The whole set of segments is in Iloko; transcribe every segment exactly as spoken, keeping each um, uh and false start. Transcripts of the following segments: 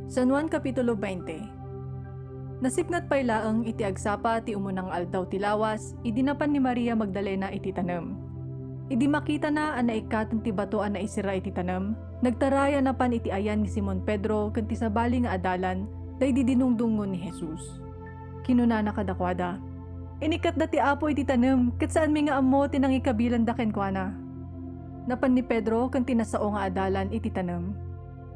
San Juan Kapitulo twenty. Nasipnget pay laeng iti agsapa ti umuna nga aldaw ti lawas, idi napan ni Maria Magdalena iti tanem. Idi makitana a naikkaten ti bato a naisira iti tanem, nagtaray a napan iti ayan ni Simon Pedro ken ti sabali nga adalan, daydi dinungdungngon ni Jesus. Kinunana kadakuada, "Inikkatda ti Apo iti tanem, ket saanmi nga ammo ti nangikabilanda kenkuana." Napan ni Pedro ken ti nasao nga adalan iti tanem.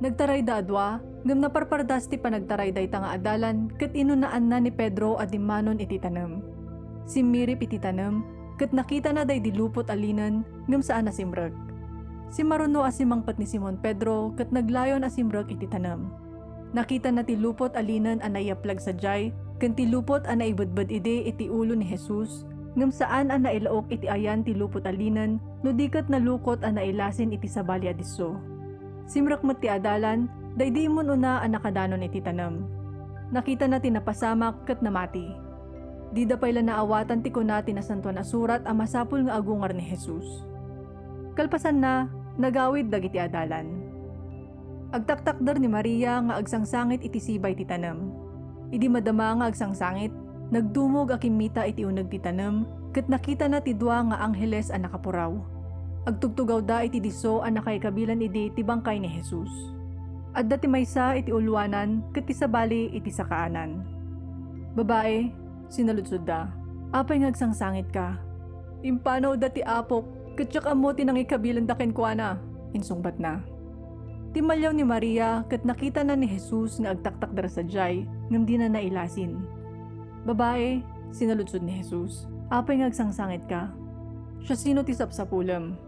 Nagtarayda a dua, ngem naparpardas ti panagtaray dayta nga adalan ket inunaanna ni Pedro a dimmanon iti tanem. Simmirip iti tanem, ket nakitana daydi lupot a linen, ngem saan a simrek. Simmaruno a simmangpet ni Simon Pedro ket naglayon a simrek iti tanem. Nakitana ti lupot a linen a naiyaplag sadiay, ken ti lupot a naibedbed idi iti ulo ni Jesus, ngem saan a nailaok iti ayan ti lupot a linen no di ket nalukot a nailasin iti sabali a disso. Simrek met ti adalan, daydi immun-una a nakadanon iti tanem. Nakitana ti napasamak ket namati. Dida pay la naawatan ti kuna ti Nasantoan a Surat a masapul nga agungar ni Jesus. Kalpasanna, nagawid dagiti adalan. Agtaktakder ni Maria nga agsangsangit iti sibay ti tanem. Idi madama nga agsangsangit, nagdumog a kimmita iti uneg ti tanem ket nakitana ti dua nga angheles a nakapuraw. Agtugtugawda iti disso a nakaikabilan idi ti bangkay ni Jesus. Adda ti maysa iti uluanan ket ti sabali iti sakaanan. "Babai," sinaludsodda, "apay nga agsangsangitka?" "Impanawda ti apok, ket diak ammo ti nangikabilanda kenkuana," insungbatna. Timmaliaw ni Maria ket nakitana ni Jesus nga agtaktakder sadiay, ngem dina nailasin. "Babai," sinaludsod ni Jesus, "apay nga agsangsangitka? Siasino ti sapsapulem?"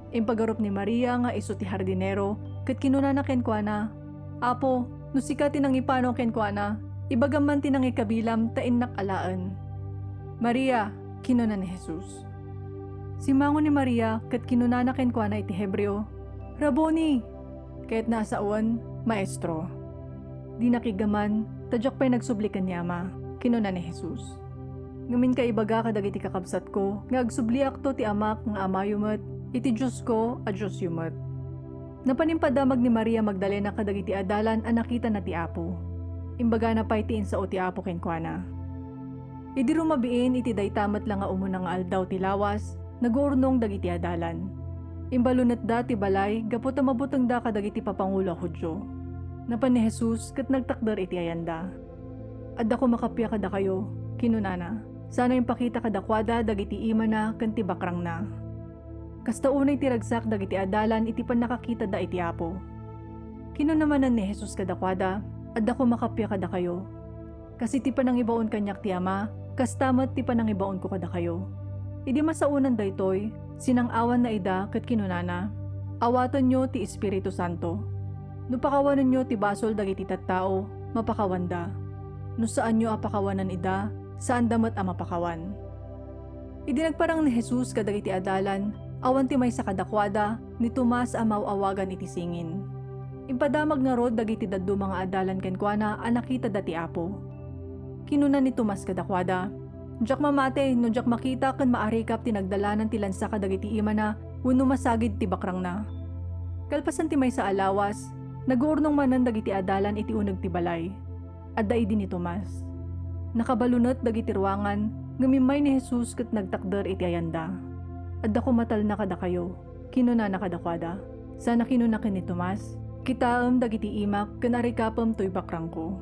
Impagarup ni Maria nga isu ti hardinero, ket kinunana kenkuana, "Apo, no sika ti nangipanaw kenkuana, ibagam man ti nangikabilam ta innak alaen." "Maria," kinuna ni Jesus. Simmango ni Maria ket kinunana kenkuana iti Hebreo, "Rabboni!" Kayatna a sawen, "Maestro." "Dinak iggaman, ta diak pay nagsubli ken ni Ama," kinuna ni Jesus. "Ngem inka ibaga kadagiti kakabsatko nga agsubliakto ti Amak nga Amayo met, iti Diosko a Diosyo met." Napan impadamag ni Maria Magdalena kadagiti adalan a nakitana ti Apo. Imbagana pay ti insao ti Apo kenkuana. Idi rumabiin iti dayta met la nga umuna nga aldaw ti lawas, naguurnong dagiti adalan. Imbalunetda ti balay gapu ta mabutengda kadagiti papangulo a Judio. Napan ni Jesus ket nagtakder iti ayanda. "Adda koma kappia kadakayo," kinunana. Sana impakita kadakuada dagiti imana ken ti bakrangna. Kasta unay ti ragsak dagiti adalan iti pannakakitada iti Apo. Kinuna manen ni Jesus kadakuada, "Adda koma kappia kadakayo. Kas iti panangibaon kaniak ti Ama, kasta met ti panangibaonko kadakayo." Idi masaonan daytoy, sinang-awanna ida ket kinunana, "Awatenyo ti Espiritu Santo. No pakawanenyo ti basol dagiti tattao, mapakawanda. No saanyo a pakawanen ida, saanda met a mapakawan." Idi nagparang ni Jesus kadagiti adalan, awan ti maysa kadakuada, ni Tomas a maaw-awagan iti Singin. Impadamag ngarud dagiti dadduma nga adalan kenkuana a nakitada ti Apo. Kinuna ni Tomas kadakuada, "Diak mamati no diak makita ken maarikap ti nagdalanan ti lansa kadagiti imana wenno masagid ti bakrangna." Kalpasan ti maysa a lawas, naguurnong manen dagiti adalan iti uneg ti balay. Adda idi ni Tomas. Nakabalonet dagiti ruangan, ngem immay ni Jesus ket nagtakder iti ayanda. "Adda koma talna kadakayo," kinunana kadakuada. Sana kinuna ken ni Tomas, "Kitaem dagiti imak ken arikapem toy bakrangko.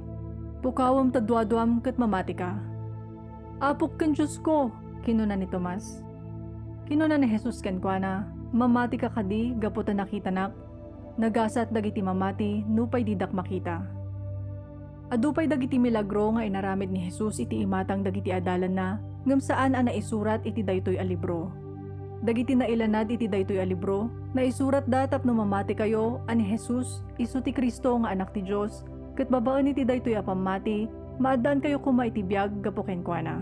Pukawem ta duaduam ket mamatika." "Apok ken Diosko," kinuna ni Tomas. Kinuna ni Jesus kenkuana, "Mamatika kadi gapu ta nakitanak? Nagasat dagiti mamati nupay didak makita." Adu pay dagiti milagro nga inaramid ni Jesus iti imatang dagiti adalanna, ngem saan a naisurat iti daytoy a libro. Dagiti nailanad iti daytoy a libro, naisuratda tapno mamatikayo a ni Jesus isu ti Cristo nga Anak ti Dios, ket babaen iti daytoy a pammati, maaddaankayo koma iti biag gapu kenkuana.